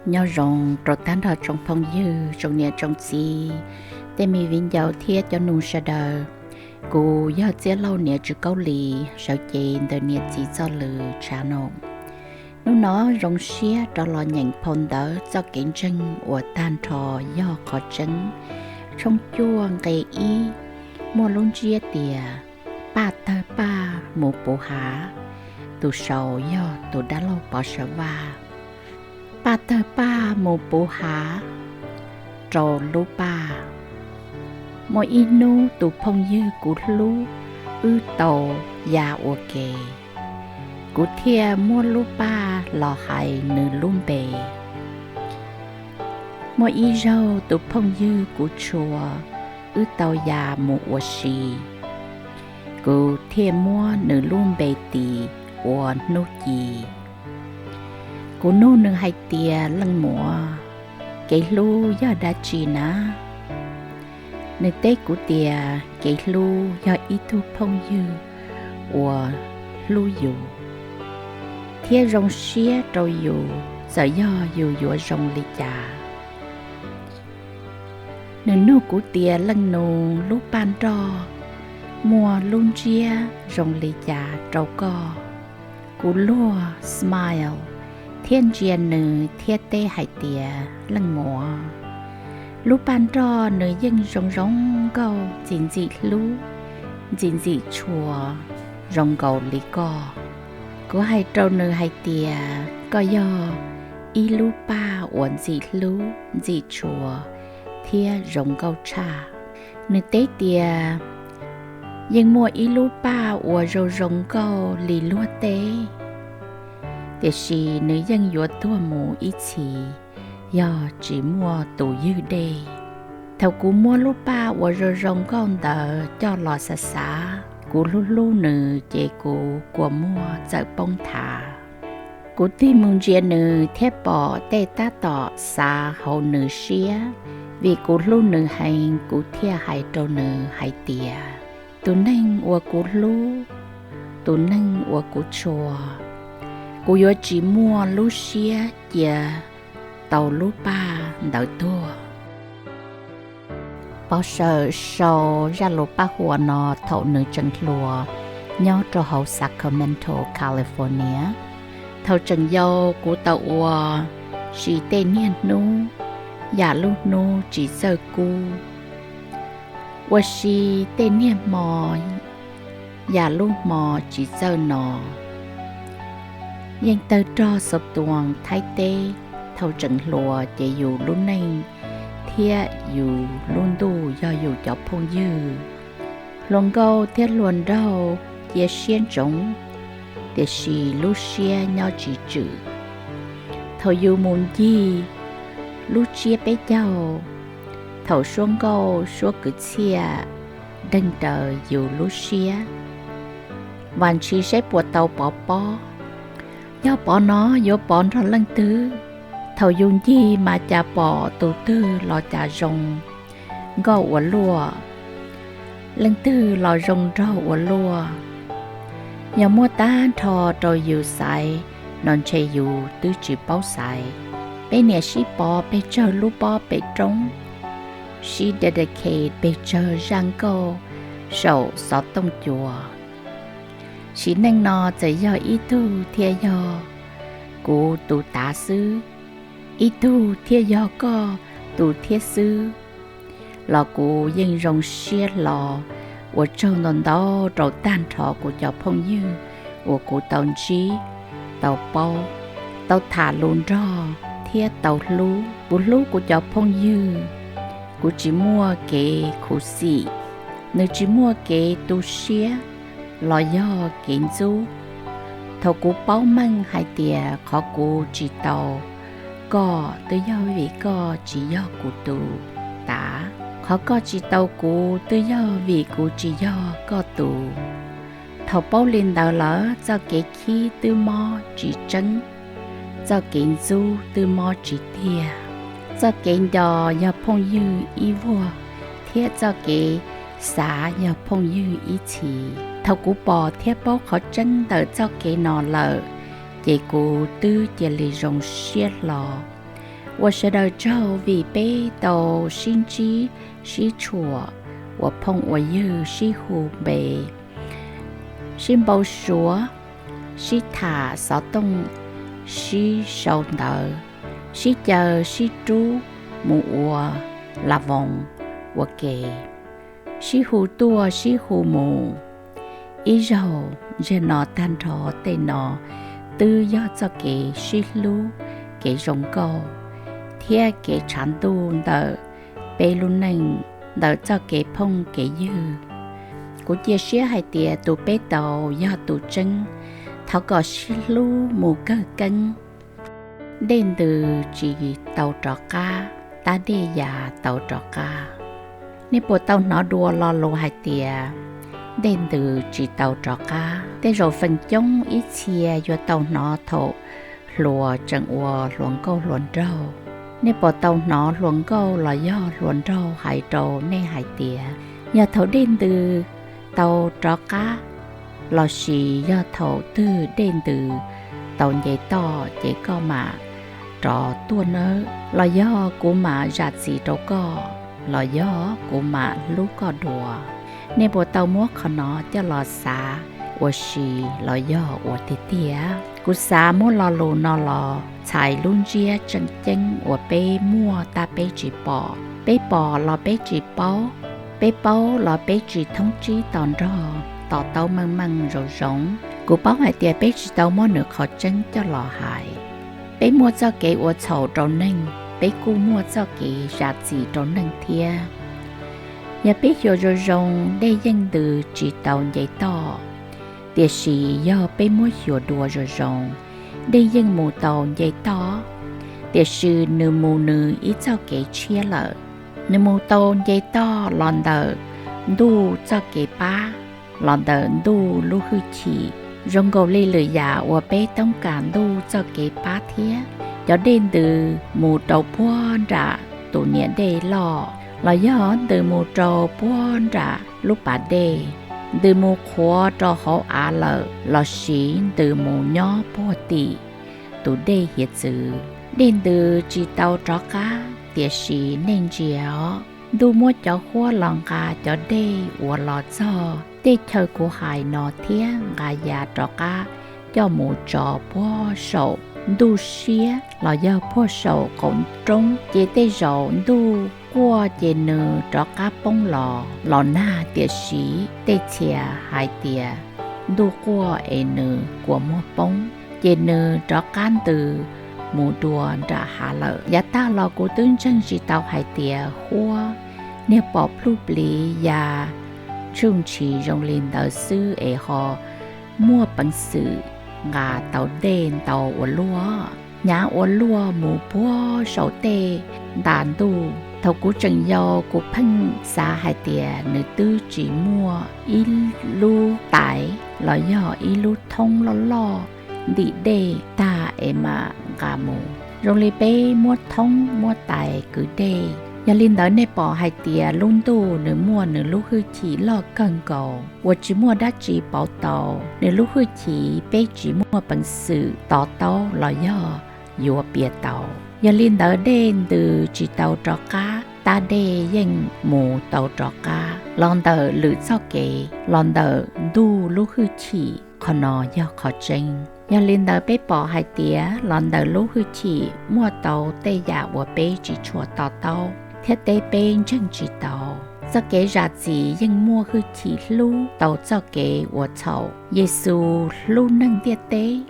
Nyob zoo rau tag nrho tsoom phooj ywg, tsoom niam tsoom txiv, tej me viv ncaus thiab cov nus sawv daws. Kuv yog Txiaj Lauj niam Tswv Kaub Lis, sawv cev ntawm niam txiv txoj lus tshav no. Hnub no zoo siab rov los nyeem phau ntawv txoj kev ntseeg uas tag nrho yog qhov tseeb, tshooj cuaj nqe ib, muaj lub ntsiab tias Paj Tawg Paj Mus Puv Hav. Tus sau yog tus dab laug Pov Sawv Vaj. Paj Tawg Paj mus puv hav rau lub paj. Muaj ib hnub tus phooj ywg kuv hlub wb tau ya ua ke, kuv thiaj muab lub paj los hais nws lub npe. Muaj ib zaug tus phooj ywg kuv tshua wb tau ya mus ua si, kuv thiaj muab nws lub npe tis ua Hnub Ci. Kuv nug nws hais tias, Leej muam, kev hlub yog dab tsi na? Nws teb kuv tias kev hlub yog ib tug phooj ywg uas hlub yus thiab zoo siab rau yus txawm yog yus yuav zoo li cas. Nws nug kuv tias, Leej nus, lub paj nroj muaj lub ntsiab zoo li cas rau koj? Kuv luag smile thiab ntsia nws thiab teb hais tias, Leej muam, lub paj nroj nws yeej zoo zoo nkauj, ntxim ntxim hlub, ntxim ntxim tshua, zoo nkaus li koj. Kuv hais rau nws hais tias, Koj yog ib lub paj uas ntxim hlub, ntxim tshua thiab zoo nkauj tshaj. Nws teb tias, Yeej muaj ib lub paj uas zoo zoo nkauj li luag teb, tiam sis nws yeej yuav tuag mus ib txhis yog tsis muaj tus ywg dej. Thaum kuv muab lub paj uas zoo zoo nkauj ntawd coj los xav xav, kuv hlub hlub nws ces kuv kua muag txawm poob nthav. Kuv tig mus ntsia nws thiab pom tej tab tom xav hauv nws siab. Vim kuv hlub nws heev, kuv thiaj hais rau nws hais tias, Tus neeg uas kuv hlub, tus neeg uas kuv tshua, kuv yuav tsis muaj lub siab cia tau lub paj ntawd tuag. Pov Sawv sau zaj lus paj huam no thaum nws tseem hluas nyob rau hauv Sacramento, California. Thaum tseem yau kuv tau ua si tej niaj hnub yam lub hnub tsis txawj kub, ua si tej niaj hmo yam lub hmo tsis txawj no. Yeej tawg rog xov tuas Thaib teb. Thaum tseem hluas ces yus lub neej thiab yus lub ntuj yog yus cov phooj ywg. Hluas nkauj thiab hluas nraug cia siab ntsoov, tiam sis lub siab nyob tsis tswm. Thaum yus mus ncig lub tsiab peb caug, thaum suab nkauj suab kwv txhiaj deeg raws yus lub siab, vam ntshis saib puas tau Pov pob. Yog Pov no yuav Pov nrog leej twg? Thaum yus ncig mas cas pom tus twg los cas zoo nkauj ua luaj, leej twg los zoo nraug ua luaj. Yog muaj tag nrho rau yus xaiv no ntshe yus twb tsis paub xaiv. Peb niam sib pov pes tsawg lub pob pem roob, sib dedicate pes tsawg zaj nkauj saum xov tooj cua. Sim neej no txawm yog ib tug thiaj yog kuv tus tav xwb, ib tug thiaj yog koj tus thiab xwb, los kuv yeej zoo siab hlo ua tsaug ntau ntau rau tag nrho kuv cov phooj ywg uas kuv tau ntsib, tau paub, tau tham lus nrog thiab tau hlub. Kuv hlub kuv cov phooj ywg, kuv tsis muaj kev khuv xim, nws tsis muaj kev tu siab los yog kev ntxub. Thaum kuv paub meej hais tias qhov kuv tsis tau koj twb yog vim koj tsis yog kuv tus tav, qhov koj tsis tau kuv twb yog vim kuv tsis yog koj tus. Thaum paub li ntawd lawm, txoj kev khib twb mob tsis tseeb, txoj kev ntxub twb mob tsis tiag, txoj kev nco yog phooj ywg ib vuag, thiab txoj kev xav yog phooj ywg ib txhis. Thaum kuv pom thiab paub qhov tseeb ntawm txoj kev no lawm, ces kuv twb cia li zoo siab hlo Ua sawv daws tsaug vim peb tau sib ntsib sib tshuam, ua phooj ua ywg, sib hu npe, sib npau suav, sib tham xov tooj, sib sau ntawv, sib caw sib rub mus ua la voos ua ke, sib hu tuaj sib hu mus. Ib zaug ntsia no tag nrho tej no twb yog txoj kev sib hlub, kev zoo nkauj, thiab kev tshav ntuj ntawm peb lub neej, ntawm txoj kev phooj kev ywg. Kuv cia siab hais tias tus peb tau yog tus tseeb. Thov kom sib hlub mus kawg keeb. Dej ntws tsis tau rov qab, tab dej yas tau rov qab. Nej puas tau hnov dua lo lus hais tias dej ntws tsis tau rov qab? Tej zaum feem coob ib txhia yuav tau hnov thaum hluas tseem ua hluas nkauj hluas nraug. Nej puas tau hnov hluas nkauj los yog hluas nraug hais rau nej hais tias, yog thaum dej ntws tau rov qab, lossis yog thaum twg dej ntws tau nce toj ces koj mam rov tuaj nawb, los yog kuv mam zam txim rau koj, los yog kuv mam hlub koj dua. Nej puas tau muab qhov no coj los xav ua si los yog ua tiag tiag? Kuv xav muab lo lus no los txhais lub ntsiab tseem ceeb uas peb muaj tab peb tsis pom. Peb pom los peb tsis paub, peb paub los peb tsis thoob tsib to nrog to taub meej meej zoo zoo. Kuv paub hais tias peb tsis tau muab nws qhov tseeb coj los hais. Peb muaj txoj kev ua txhaum rau neeg, peb kuj muaj txoj kev zam txim rau neeg thiab. Yog peb xyuas zoo zoo, dej yeej ntws tsis tau nce toj, tiam sis yog peb muab xyuas dua zoo zoo, dej yeej mus tau nce toj, tiam sis nws mus nws ib txoj kev tshiab lawm. Nws mus tau nce toj los ntawm ntuj txoj kev pab, los ntawm ntuj lub hwj chim, zoo nkaus li lwm yam uas peb toob kas ntuj txoj kev pab thiab. Cov dej ntws mus rau puag nram tus niam dej loj, los yog ntws mus rau puag nram lub pas dej, ntws mus qhuav rau hauv av lawm, lossis ntws mus nyob puag tim tus dej hiav txwv. Dej ntws tsis tau rov qab, tiam sis nej ntsia os, ntuj muab cov huab los nqa cov dej uas los txog tej chaw kuv hais no thiab nqa ya rov qab coj mus tso puag saum ntuj siab los yog puag saum qaum roob, ces tej zaum ntuj quaj ces nws rov qab poob los los nag, tiam sis tej txhia hais tias ntuj quaj es nws kua muag poob, ces nws rov qab ntws mus dua nram hav lawm. Yav tag los kuv twb ntseeg tsis tau hais tias huab niag pom plhuj pliv ya tshuj ntshis zoo li ntawd xwb es ho muaj peev xwm nqa tau dej ntau ua luaj, hnyav ua luaj mus puag saum tej ntas ntuj. Thaum kuv tseem yau kuv pheej xav hais tias nws twb tsis muaj ib lub tais los yog ib lub thoob loj loj ntim dej tag es mam nqa mus, zoo li peb muab thoob muab tais kwv dej. Yog li ntawd nej pom hais tias lub ntuj nws muaj nws lub hwj chim loj kawg nkaus uas tsis muaj dab tsi pauv tau. Nws lub hwj chim peb tsis muaj peev xwm to taub los yog yuav piav tau. Yog li ntawd dej ntws tsis tau rov qab, tab dej yeej mus tau rov qab los ntawm lwm txoj kev, los ntawm ntuj lub hwj chim. Qhov no yog qhov tseeb. Yog li ntawd peb pom hais tias los ntawm lub hwj chim muaj tau tej yam uas peb tsis tshua to taub thiab tej peb ntseeg tsis tau. Txoj kev zam txim yeej muaj hwj chim hlub tau txoj kev ua txhaum. Yexus hlub neeg ntiaj teb,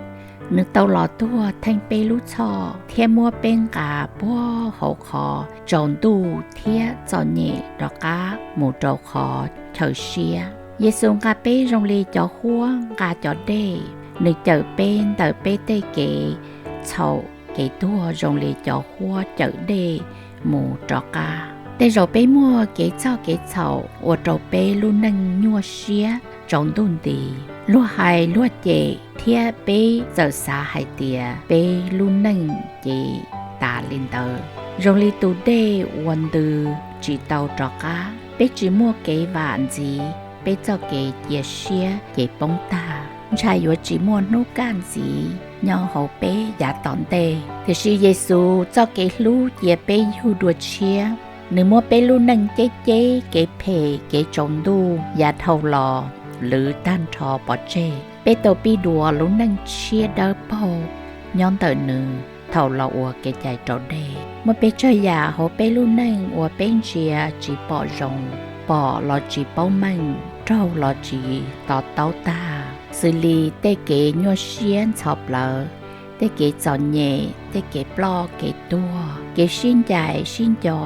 nws tau los tuag theej peb lub txhoj thiab muab peb nqa puag hauv qhov tsaus ntuj thiab txom nyem rov qab mus rau qhov chaw siab. Yexus nqa peb zoo li cov huab nqa cov dej, nws cawm peb ntawm peb tej kev txhaum kev tuag zoo li cov huab cawm dej mus rov qab. Tej zaum peb muaj kev txhoj kev txhaum ua rau peb lub neej nyuaj siab tsaus ntuj nti, luag hais luag cem thiab peb txawm xav hais tias peb lub neej ces tas li ntawd. Zoo li tus dej uas ntws tsis tau rov qab, peb tsis muaj kev vam ntxiv, peb txoj kev cia siab ces poob tag. Ntshai yuav tsis muaj hnub kaj ntxiv, nyob hauv peb yav tom ntej. Tiam sis Yexus txoj kev hlub cia peb yug dua tshiab. Nws muab peb lub neej ceb ceb kev phem kev tsaus ntuj yav dhau los lwv tag nrho pov tseg. Peb tau pib dua lub neej tshiab dawb paug nyob ntawm nws thaum los ua kev cai raus dej. Muaj pes tsawg yam hauv peb lub neej uas peb ntsia tsis pom zoo, pom los tsis paub meej, raug los tsis to taub tag, xws li tej kev nyuaj siab ntxhov plawv, tej kev txom nyem, tej kev ploj kev tuag, kev sib ncaim sib nco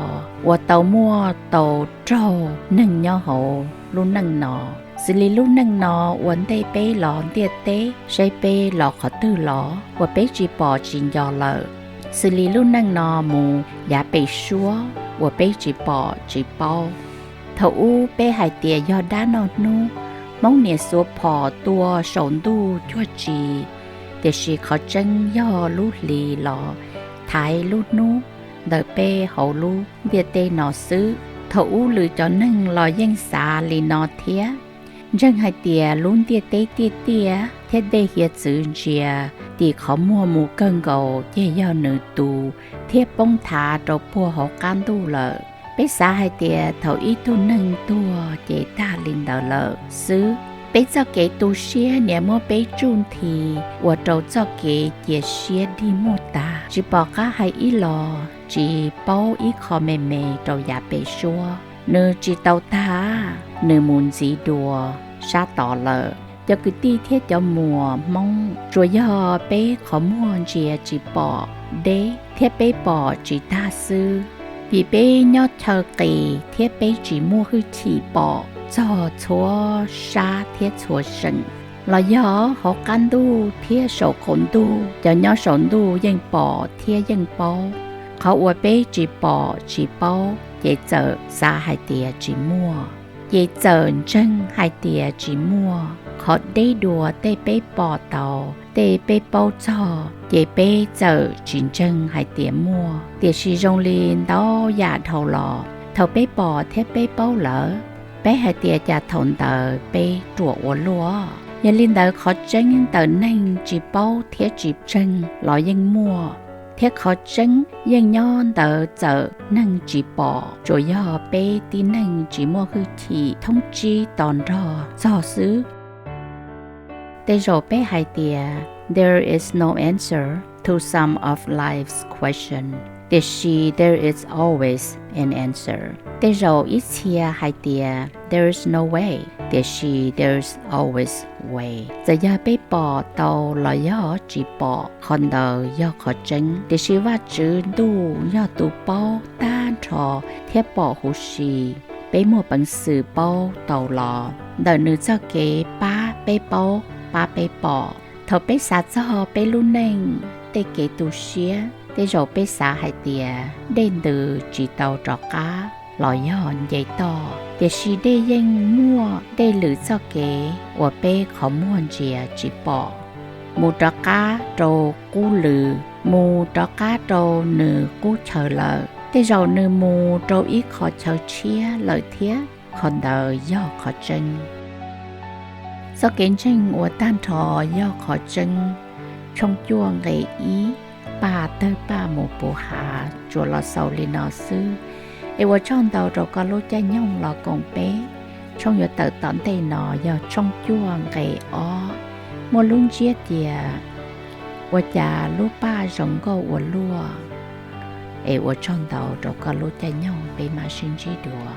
uas tau muaj tau raug neeg nyob hauv lub neej no. Xws li lub neej no ua ntej peb los ntiaj teb, saib peb los qhov twg los uas peb tsis pom tsis nco lawm. Xws li lub neej no mus yav pem suab uas peb tsis pom tsis paub. Thaum ub peb hais tias yog dab noj hnub, Hmoob niam xuas phom tua saum ntuj cuag tsi, tiam sis qhov tseeb yog lub hli los thaiv lub hnub ntawm peb hauv lub ntiaj teb no xwb. Thaum ub lwm cov neeg los yeej xav li no thiab, ntseeg hais tias lub ntiaj teb tiaj tiaj thiab dej hiav txwv ntsia tim qhov muag mus kawg nkaus ces yog nws tu thiab poob thav rau puag hauv qab ntuj lawm. Peb xav hais tias thaum ib tug neeg tuag ces tag li ntawd lawm xwb. Peb txoj kev tu siab niaj muab peb tsuj nthi ua rau txoj kev cia siab dig muag tag, tsis pom qab hais ib los, tsis paub ib qho me me rau yav pem suab. Nws tsis tau tag, nws mus ntxiv dua sab tod lawm. Cov kwv tij thiab cov muam Hmoob, tsuas yog peb qhov muag ntsia tsis pom deb thiab peb pom tsis tag xwb, vim peb nyob chaw qis thiab peb tsis muaj hwj chim pom txog txhua sab thiab txhua seem. Los yog hauv qab ntuj thiab saum qaum ntuj, cov nyob saum ntuj yeej pom thiab yeej paub. Qhov uas peb tsis pom tsis paub ces txawm xav hais tias tsis muaj, ces txawm ntseeg hais tias tsis muaj. Qhov deb dua tej peb pom tau, tej peb paub txog ces peb txawm tsis ntseeg hais tias muaj. Tiam sis zoo li ntau yam dhau los, thaum peb pom thiab peb paub lawm, peb hais tias cas thaum ntawd peb ruam ua luaj. Yog li ntawd qhov tseeb ntawm neeg tsis paub thiab tsis ntseeg los yeej muaj, thiab qhov tseeb yeej nyob ntawd txawm neeg tsis pom, tsuas yog peb tib neeg tsis muaj hwj chim thoob tsib to nrog txog xwb. Tej zaum peb hais tias there is no answer to some of life's question, tiam sis there is always an answer. Tej zaum ib txhia hais tias there is no way, tiam sis there is always way. Txawm yog peb pom tau los yog tsis pom, qhov ntawd yog qhov tseeb. Tiam sis Vajtswv Ntuj yog tus paub tag nrho thiab pom huv si. Peb muaj peev xwm paub tau los ntawm nws txoj kev pab peb paub, pab peb pom. Thaum peb xav txog peb lub neej tej kev tu siab, tej zaum peb xav hais tias dej ntws tsis tau rov qab los yog nce toj, tiam sis dej yeej muaj dej lwm txoj kev uas peb qhov muag ntsia tsis pom, mus rov qab rau qub lw, mus rov qab rau nws qub chaw lawm. Tej zaum nws mus rau ib qho chaw tshiab lawm thiab, qhov ntawd yog qhov tseeb. Txoj kev ntseeg uas tag nrho yog qhov tseeb. Tshooj cuaj nqe ib, Paj tawg paj mus puv hav, tsuas los xaus li no xwb. Es ua tsaug ntau rau koj lub caij nyoog los koom peb. Tshooj yuav tawm tom ntej no yog tshooj cuaj nqe ob, muaj lub ntsiab tias ua cas lub paj zoo nkauj ua luaj. Es ua tsaug ntau rau koj lub caij nyoog, peb mam sib ntsib dua.